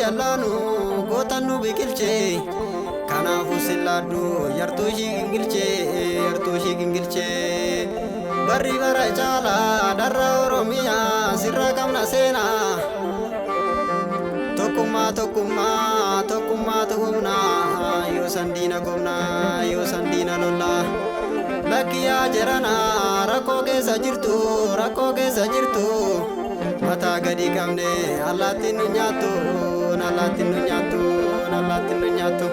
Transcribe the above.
Biyya laanu gootan nu biqilchee. Kanaafuu sillaaddu yartuu ishii gingilchee, yartuu ishii gingilchee. Barri bara caalaa dharra Oromiyaa sirra qabna seenaa. Tokkummaa, tokkummaa, tokkummaatu humnaa, yoo san diina gomnaa, yoo san diina lollaa. Lakki yaa jaranaa, rakkoo keessa jirtu, rakkoo keessa jirtu. Mataa gadi qabne allaattiin nu nyaattu, allaattiin nu nyaattu, allaattiin nu nyaattu.